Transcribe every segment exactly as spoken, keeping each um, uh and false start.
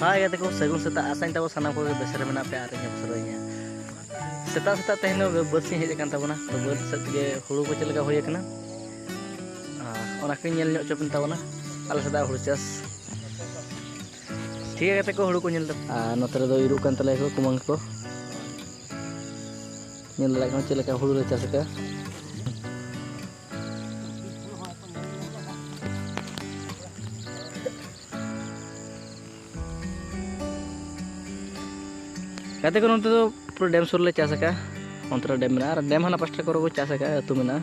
ᱦᱟᱭ ᱜᱟᱛᱮ ᱠᱚ, ᱥᱟᱹᱜᱩᱱ ᱥᱮᱛᱟᱜ᱾ ᱟᱥᱟᱧ ᱛᱟᱵᱚ ᱥᱟᱱᱟᱢ ᱠᱚᱜᱮ ᱵᱮᱥ ᱨᱮ ᱢᱮᱱᱟᱜ ᱯᱮᱭᱟ ᱟᱨ ᱤᱧ ᱦᱚᱸ ᱵᱮᱥ ᱨᱮ ᱢᱮᱱᱟᱹᱧᱟ᱾ ᱥᱮᱛᱟᱜ ᱥᱮᱛᱟᱜ ᱛᱮᱦᱮᱧ ᱫᱚ ᱵᱟᱹᱫᱽ ᱥᱮᱫ ᱤᱧ ᱦᱮᱡ ᱟᱠᱟᱱ ᱛᱟᱵᱚᱱᱟ᱾ ᱛᱚ ᱵᱟᱹᱫᱽ ᱥᱮᱫ ᱜᱮ ᱦᱩᱲᱩ ᱠᱚ ᱪᱮᱫ ᱞᱮᱠᱟ ᱦᱩᱭ ᱟᱠᱟᱱᱟ, ᱟᱨ ᱚᱱᱟ ᱠᱚᱧ ᱧᱮᱞ ᱧᱚᱜ ᱦᱚᱪᱚ ᱯᱮ ᱛᱟᱵᱚᱱᱟ, ᱟᱞᱮ ᱥᱮᱫᱟᱜ ᱦᱩᱲᱩ ᱪᱟᱥ᱾ ᱴᱷᱤᱠ ᱜᱮᱭᱟ ᱜᱟᱛᱮ ᱠᱚ, ᱦᱩᱲᱩ ᱠᱚ ᱧᱮᱞ ᱛᱟᱵᱚᱱ᱾ ᱟᱨ ᱱᱚᱛᱮ ᱨᱮᱫᱚ ᱤᱨᱚᱜ ᱠᱟᱱ ᱛᱟᱞᱮᱭᱟ ᱠᱚ ᱠᱩᱢᱟᱹᱝ ᱠᱚ᱾ ᱧᱮᱞ ᱫᱟᱲᱮᱭᱟᱜ ᱠᱟᱱᱟ ᱪᱮᱫ ᱞᱮᱠᱟ ᱦᱩᱲᱩ ᱞᱮ ᱪᱟᱥ ᱟᱠᱟᱫᱼᱟ᱾ ᱜᱟᱛᱮ ᱠᱚ, ᱱᱚᱛᱮ ᱫᱚ ᱯᱩᱨᱟᱹ ᱰᱮᱢ ᱥᱩᱨ ᱨᱮᱞᱮ ᱪᱟᱥ ᱟᱠᱟᱫᱼᱟ᱾ ᱚᱱᱛᱮ ᱨᱮ ᱰᱮᱢ ᱢᱮᱱᱟᱜᱼᱟ, ᱟᱨ ᱰᱮᱢ ᱦᱟᱱᱟ ᱯᱟᱥᱴᱟ ᱠᱚᱨᱮ ᱠᱚ ᱪᱟᱥ ᱟᱠᱟᱫᱼᱟ, ᱟᱹᱛᱩ ᱢᱮᱱᱟᱜᱼᱟ᱾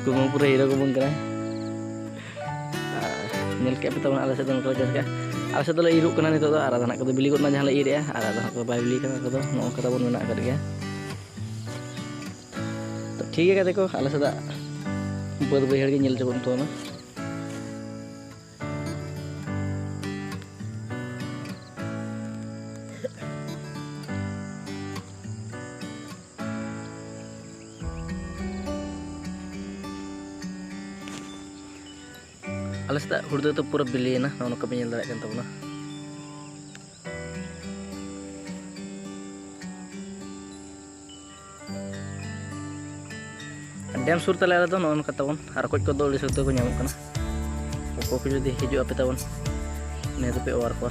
ᱠᱩᱢᱟᱹᱝ ᱯᱩᱨᱟᱹ ᱦᱤᱨᱳ ᱠᱩᱢᱟᱹᱝ ᱠᱟᱱᱟᱭ᱾ ᱟᱨ ᱧᱮᱞ ᱠᱮᱫ ᱯᱮ ᱛᱟᱵᱚᱱ, ᱟᱞᱮ ᱥᱮᱫ ᱫᱚ ᱱᱚᱝᱠᱟ ᱞᱮ ᱪᱟᱥ ᱠᱟᱜᱼᱟ᱾ ᱟᱞᱮ ᱥᱮᱫ ᱫᱚᱞᱮ ᱤᱨᱚᱜ ᱠᱟᱱᱟ ᱱᱤᱛᱚᱜ ᱫᱚ, ᱟᱨ ᱟᱫᱷᱟ ᱱᱟᱜ ᱠᱚᱫᱚ ᱵᱤᱞᱤ ᱜᱚᱫ ᱮᱱᱟ ᱡᱟᱦᱟᱸ ᱞᱮ ᱤᱨ ᱮᱜᱼᱟ, ᱟᱨ ᱟᱫᱷᱟ ᱱᱟᱜ ᱠᱚᱫᱚ ᱵᱟᱭ ᱵᱤᱞᱤ ᱠᱟᱱᱟ᱾ ᱚᱱᱟ ᱠᱚᱫᱚ ᱱᱚᱜᱼᱚ ᱱᱚᱝᱠᱟ ᱛᱟᱵᱚᱱ ᱢᱮᱱᱟᱜ ᱟᱠᱟᱫ ᱜᱮᱭᱟ᱾ ᱛᱚ ᱴᱷᱤᱠ ᱜᱮᱭᱟ ᱜᱟᱛᱮ ᱠᱚ, ᱟᱞᱮ ᱥᱮᱫᱟᱜ ᱵᱟᱹᱫᱽ ᱵᱟᱹᱭᱦᱟᱹᱲ ᱜᱮ ᱧᱮᱞ ᱪᱚ ᱵᱚᱱ ᱛᱟᱵᱚᱱᱟ᱾ ᱟᱞᱮ ᱥᱮᱫᱟᱜ ᱦᱩᱲᱩ ᱫᱚ ᱯᱩᱨᱟᱹ ᱵᱤᱞᱤᱭᱮᱱᱟ, ᱱᱚᱜᱼᱚ ᱱᱚᱝᱠᱟ ᱯᱮ ᱧᱮᱞ ᱫᱟᱲᱮᱭᱟᱜ ᱠᱟᱱ ᱛᱟᱵᱚᱱᱟ᱾ ᱰᱮᱢ ᱥᱩᱨ ᱛᱟᱞᱮ ᱟᱞᱮ ᱫᱚ ᱱᱚᱜᱼᱚ ᱱᱚᱝᱠᱟ ᱛᱟᱵᱚᱱ, ᱟᱨ ᱨᱚᱠᱚᱡ ᱠᱚᱫᱚ ᱟᱹᱰᱤ ᱥᱚᱠᱛᱚ ᱠᱚ ᱧᱟᱢᱚᱜ ᱠᱟᱱᱟ᱾ ᱚᱠᱚᱭ ᱠᱚ ᱡᱩᱫᱤ ᱦᱤᱡᱩᱜ ᱟᱯᱮ ᱛᱟᱵᱚᱱ, ᱱᱤᱭᱟᱹ ᱫᱚᱯᱮ ᱚᱣᱟᱨ ᱠᱚᱣᱟ᱾